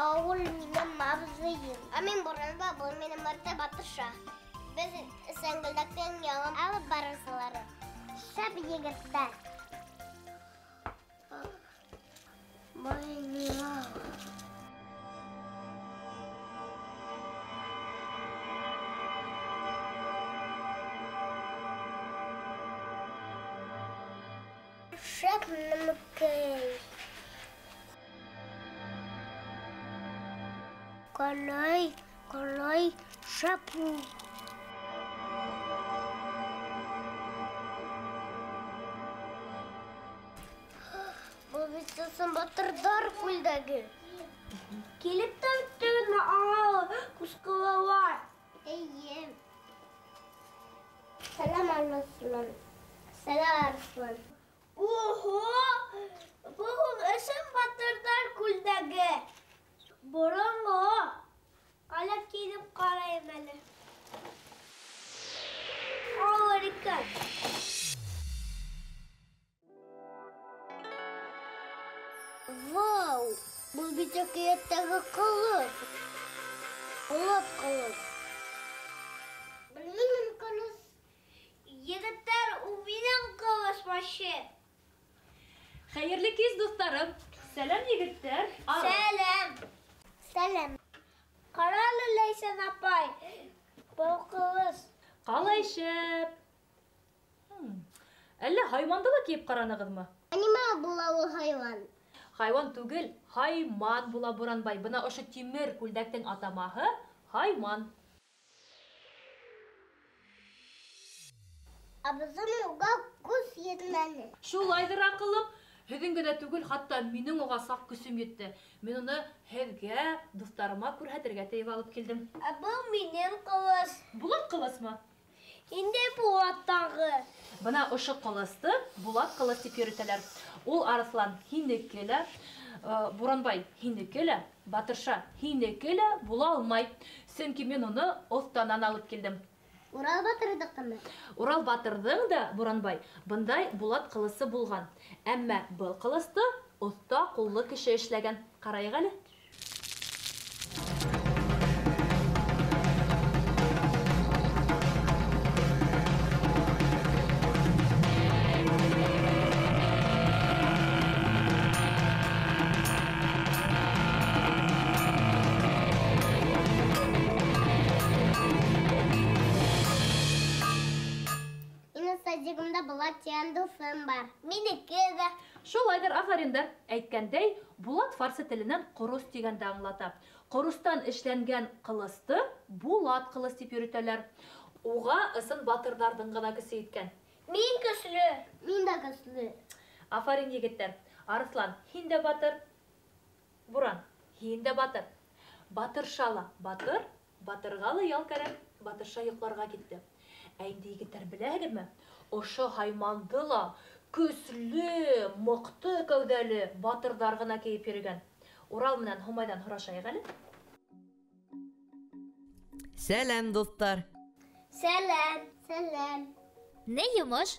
Ауыл минең абзыйым. Ә мин Буранбай, был минең Мәртә Батырша. Беҙ Сәңгелдәктең яңы алып барыусылары. Шәп егеттәр. Шәп нәмәкәй. Ҡалай, ҡалай, шәп ул. Был бит ысын батырҙар күлдәге. Килеп тә үттегеҙме, аңа ҡусҡылалар? Эйе. Сәләм, Арыҫлан. Сәләм, Арыҫлан. Ого! Был ысын батырҙар күлдәге. Боронғо. Ҡалай кейенеп ҡарайым әле. Ауыр икән. Вау! Был бит әкиәттәге ҡылыс. Булат ҡылыс. Был минең ҡылыс. Егеттәр, ул минең ҡылыс вообще. Хәйерле кис, дуҫтарым. Сәләм, егеттәр. Сәләм. Сәләм. Ҡара әле, Ләйсән апай. Был ҡылыс. Ҡалай шәп. Әллә хайуанды ла кейеп ҡаранығыҙмы? Ә нимә була ул хайуан? Хайуан түгел, хайман була, Буранбай. Бына ошо тимер күлдәктең атамаһы хайман. Ә беҙҙең уға көс етмәне. Шулайҙыр, аҡылым. Һеҙҙең генә түгел, хатта минең уға саҡ көсөм етте. Мин уны һеҙгә, дуҫтарыма күрһәтергә тейеп алып килдем. Ә был минең ҡылыс. Булат ҡылысмы? Инде Булат тағы. Бына ошо ҡылысты Булат ҡылыс тип йөрөтәләр. Ул Арыҫлан һинеке лә, Буранбай һинеке лә, Батырша һинеке лә була алмай. Сөнки мин уны оҫтанан алып килдем. Урал батырҙыҡымы? Урал батырҙың да, Буранбай, бындай Булат ҡылысы булған. Әммә был ҡылысты оҫта ҡуллы кеше эшләгән. Ҡарайыҡ әле. Минеке дә. Шулайҙыр, афариндар. Әйткәндәй, Булат фарсы теленән ҡорос тигәнде аңлата. Ҡоростан эшләнгән ҡылысты Булат ҡылыс тип йөрөтәләр. Уға ысын батырҙарҙың ғына көсө еткән. Мин көслө. Мин дә көслө. Афарин, егеттәр. Арыҫлан, һин дә батыр. Буран, һин дә батыр. Батырша ла батыр, батырға ла ял кәрәк. Батырша йоҡларға китте. Ә инде егеттәр, беләһегеҙме? Ошо хайманды ла көслө, мыҡты кәүҙәле батырҙар ғына кейеп йөрөгән. Урал менән Һомайҙан һорашайыҡ әле. Сәләм, дуҫтар. Сәләм. Сәләм. Ни йомош?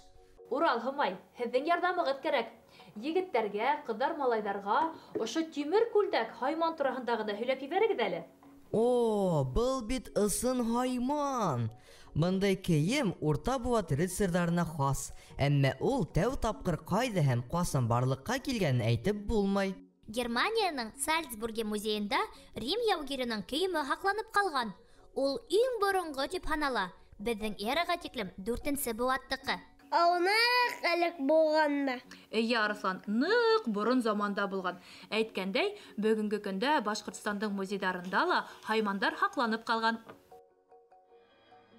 Урал, Һомай, һеҙҙең ярҙамығыҙ кәрәк. Егеттәргә, ҡыҙҙар, малайҙарға ошо тимер күлдәк хайман тураһында ғына һөйләп ебәрегеҙ әле. О, был бит ысын хайман. Бындай кейем урта быуат рыцарҙарына хас, әммә ул тәү тапҡыр ҡайҙа һәм ҡасан барлыҡҡа килгәнен әйтеп булмай. Германияның Сальцбурге музейында Рим яугирының кейеме һаҡланып ҡалған. Ул иң боронғо тип һанала. Беҙҙең эраға тиклем дүртенсе быуаттыҡы. Ул ныҡ элек булғанмы? Эйе, Арыҫлан, ныҡ борон заманда булған. Әйткәндәй, бөгөнгө көндә Башҡортостандың музейҙарында ла хаймандар һаҡланып ҡалған.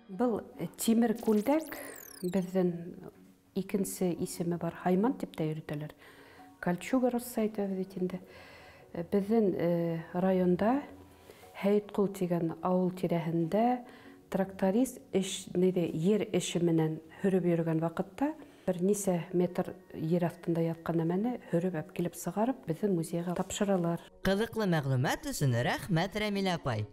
Был тимер күлдәк беҙҙең икенсе исеме бар, хайман тип тә йөрөтәләр. Кольчуга русса әйтәбеҙ бит инде. Беҙҙең районда Һәйетҡол тигән ауыл тирәһендә тракторист эш, ниҙе, ер эше менән һөрөп йөрөгән ваҡытта бер нисә метр ер аҫтында ятҡан нәмәне һөрөп әп килеп сығарып, беҙҙең музейға тапшыралар. Ҡыҙыҡлы мәғлүмәт өсөн рәхмәт, Рәмилә апай.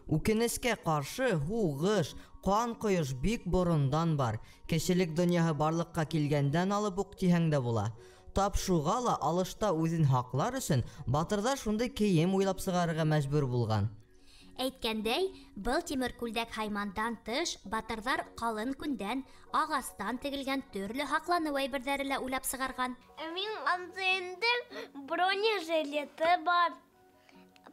Үкенескә ҡаршы, һуғыш, ҡан ҡойош бик борондан бар. Кешелек донъяһы барлыҡҡа килгәндән алып уҡ тиһәң дә була. Тап шуға ла алышта үҙен һаҡлар өсөн батырҙар шундай кейем уйлап сығарырға мәжбүр булған. Әйткәндәй, был тимер күлдәк һаймандан тыш, батырҙар ҡалын күндән, ағастан тегелгән төрлө һаҡланыу әйберҙәре лә уйлап сығарған. Ә минең абзыйымдың бронежилеты бар.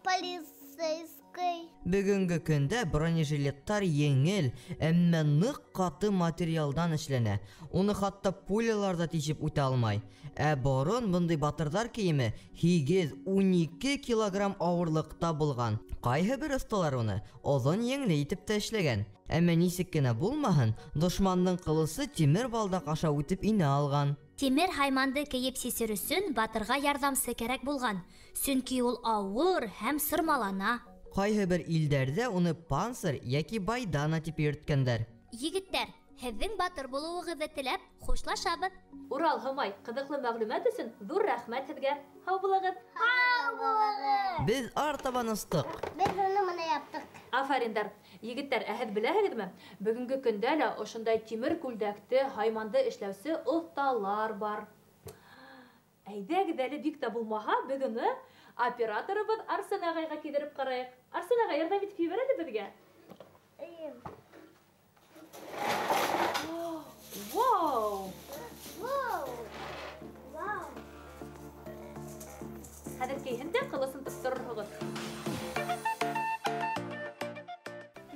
Полицейский. Бөгөнгө көндә бронежилеттар еңел, әммә ныҡ ҡаты материалдан эшләнә. Уны хатта пулялар ҙа тишеп үтә алмай. Ә борон бындай батырҙар кейеме 8-12 килограмм ауырлыҡта булған. Ҡайһы бер оҫталар уны оҙон еңле итеп тә эшләгән. Әммә нисек кенә булмаһын, дошмандың ҡылысы тимер балдаҡ аша үтеп инә алған. Тимер һайманды кейеп сисер өсөн батырға ярҙамсы кәрәк булған, сөнки ул ауыр һәм сырмалана. Ҡайһы бер илдәрҙә уны панцирь йәки байдана тип йөрөткәндәр. Егеттәр, һеҙҙең батыр булыуығыҙҙы теләп хушлашабыҙ. Урал, Һомай, ҡыҙыҡлы мәғлүмәт өсөн ҙур рәхмәт һеҙгә. Һау булығыҙ. Һау булығыҙ. Беҙ артабан остыҡ. Беҙ уны мына яптыҡ. Афариндар. Егеттәр, ә һеҙ беләһегеҙме? Бөгөнгө көндә лә ошондай тимер күлдәкте, һайманды эшләүсе оҫталар бар. Әйҙәгеҙ әле бик тә булмаһа, беҙ уны операторыбыҙ Арсен ағайға кейҙереп ҡарайыҡ. Арсен ағай, ярҙам итеп ебәр әле беҙгә. Эйе. Вау! Вау! Вау! Хәҙер кейһен дә ҡылысын тотторорһоғоҙ.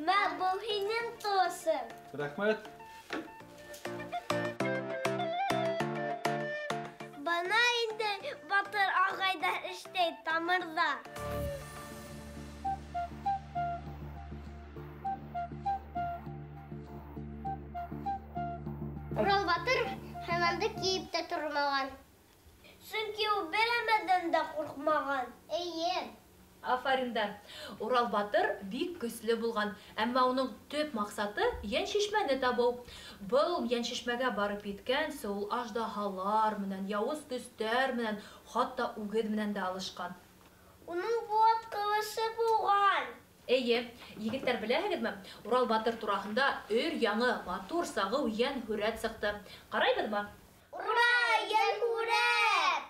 Мә, был һинең ҡылысың. Рәхмәт. Бына инде батыр ағайҙар эшләй тамырҙа. Урал батыр һайманды кейеп тә тормаған. Сөнки ул бер нәмәҙән дә ҡурҡмаған. Эйе. Афариндар. Урал батыр бик көслө булған, әммә уның төп маҡсаты йәншишмәне табыу. Был йәншишмәгә барып еткәнсе ул аждаһалар менән, яуыз көстәр менән, хатта үгеҙ менән дә алышҡан. Уның булат ҡылысы булған. Эйе, егеттәр, беләһегеҙме? Урал батыр тураһында өр яңы матур сағыу йәнһүрәт сыҡты. Ҡарайбыҙмы? Ура, йәнһүрәт!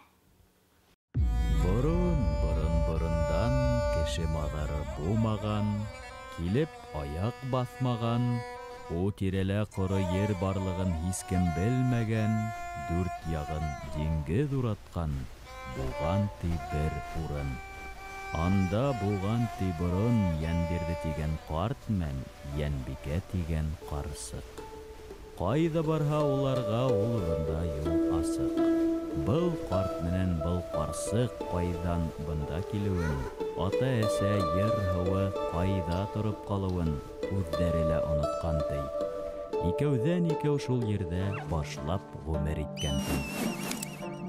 Борон, борон, борондан кеше маҙары булмаған, килеп аяҡ баҫмаған, у тирәлә ҡоро ер барлығын һис кем белмәгән, дүрт яғын диңгеҙ уратҡан, булған ти бер урын. Анда булған ти борон Йәнбирҙе тигән ҡарт менән Йәнбикә тигән ҡарсыҡ. Ҡайҙа барһа уларға ул урында юл асыҡ. Был ҡарт менән был ҡарсыҡ ҡайҙан бында килеүен, ата-әсә ер һыуы ҡайҙа тороп ҡалыуын үҙҙәре лә онотҡан ти. Икәүҙән икәү шул ерҙә башлап ғүмер иткән ти.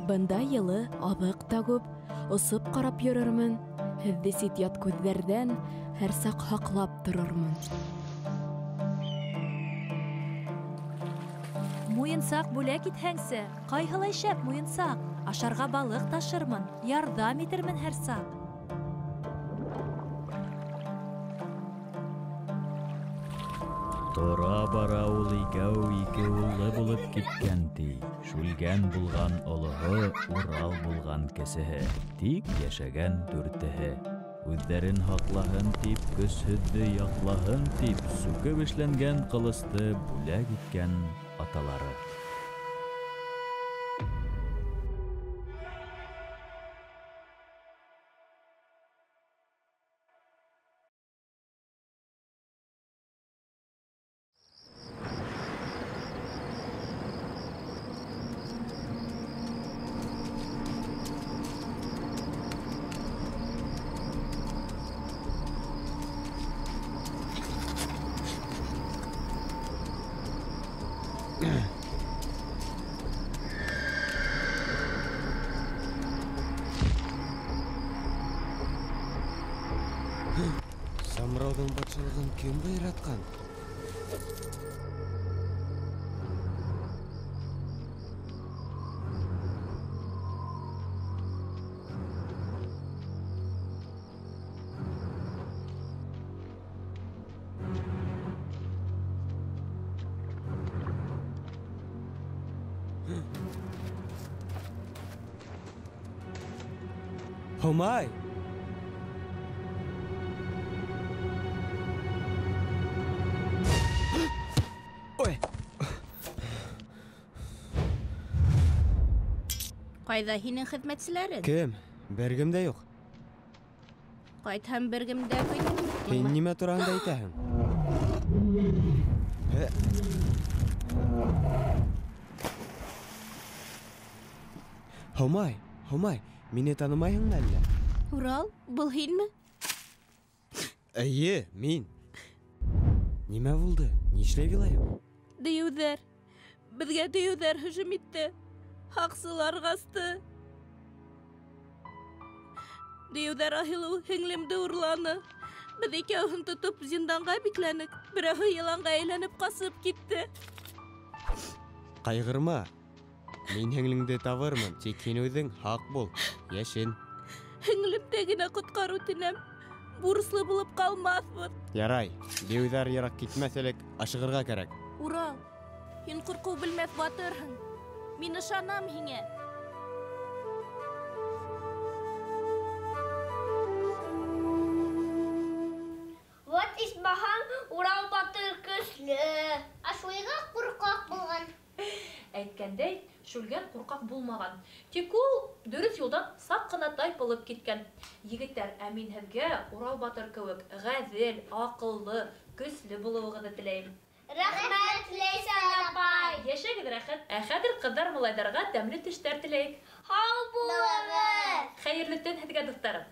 Бында йылы, аҙыҡ та күп, осоп ҡарап йөрөрмөн, һеҙҙе сит-ят күҙҙәрҙән һәр саҡ һаҡлап торормон. Муйынсаҡ бүләк итһәңсе, ҡайһылай шәп муйынсаҡ, ашарға балыҡ ташырмын, ярҙам итермен һәр саҡ. Тора бара ул икәү ике уллы булып киткән ти. Шүлгән булған олоһо, Урал булған кесеһе, тик йәшәгән дүртеһе. Үҙҙәрен һаҡлаһын тип, көсһөҙҙө яҡлаһын тип, сүкеп эшләнгән ҡылысты бүләк иткән аталары. Самрауҙың батшалығын кем ҡыйратҡан? Һомай! Ой! Ҡайҙа һинең хеҙмәтселәрең? Кем? Бер кем дә юҡ. Ҡайтһам, бер кем дә көтмәй. Һин нимә тураһында әйтәһең? Һомай, Һомай, мине танымайһыңмы әллә? Урал, был һинме? Эйе, мин. Нимә булды? Нишләп илайһың? Дейеүҙәр. Беҙгә дейеүҙәр һөжүм итте. Һаҡсылар ҡасты. Дейеүҙәр Айһылыу һеңлемде урланы. Беҙ икәүһен тотоп зинданға бикләнек. Берәүһе йыланға әйләнеп ҡасып китте. Ҡайғырма. Мин һеңлеңде табырмын, тик һин үҙең һаҡ бул. Йәшен. Һеңлемде генә ҡотҡар, үтенәм. Бурыслы булып ҡалмаҫбыҙ. Ярай, дейеүҙәр йыраҡ китмәҫ элек ашығырға кәрәк. Урал, һин ҡурҡыу белмәҫ батырһың. Мин ышанам һиңә. Вот исмаһам, Урал батыр көслө. Ә Шүлгән ҡурҡаҡ булған. Әйткәндәй, Шүлгән ҡурҡаҡ булмаған. Тик ул дөрөҫ юлдан саҡ ҡына тайпылып киткән. Егеттәр, ә мин һеҙгә Урал батыр кеүек ғәҙел, аҡыллы, көслө булыуығыҙҙы теләйем. Рәхмәт, Ләйсән апай. Йәшәгеҙ рәхәт. Ә хәҙер ҡыҙҙар малайҙарға тәмле төштәр теләйек. Һау булығыҙ. Хәйерле төн һеҙгә, дуҫтарым.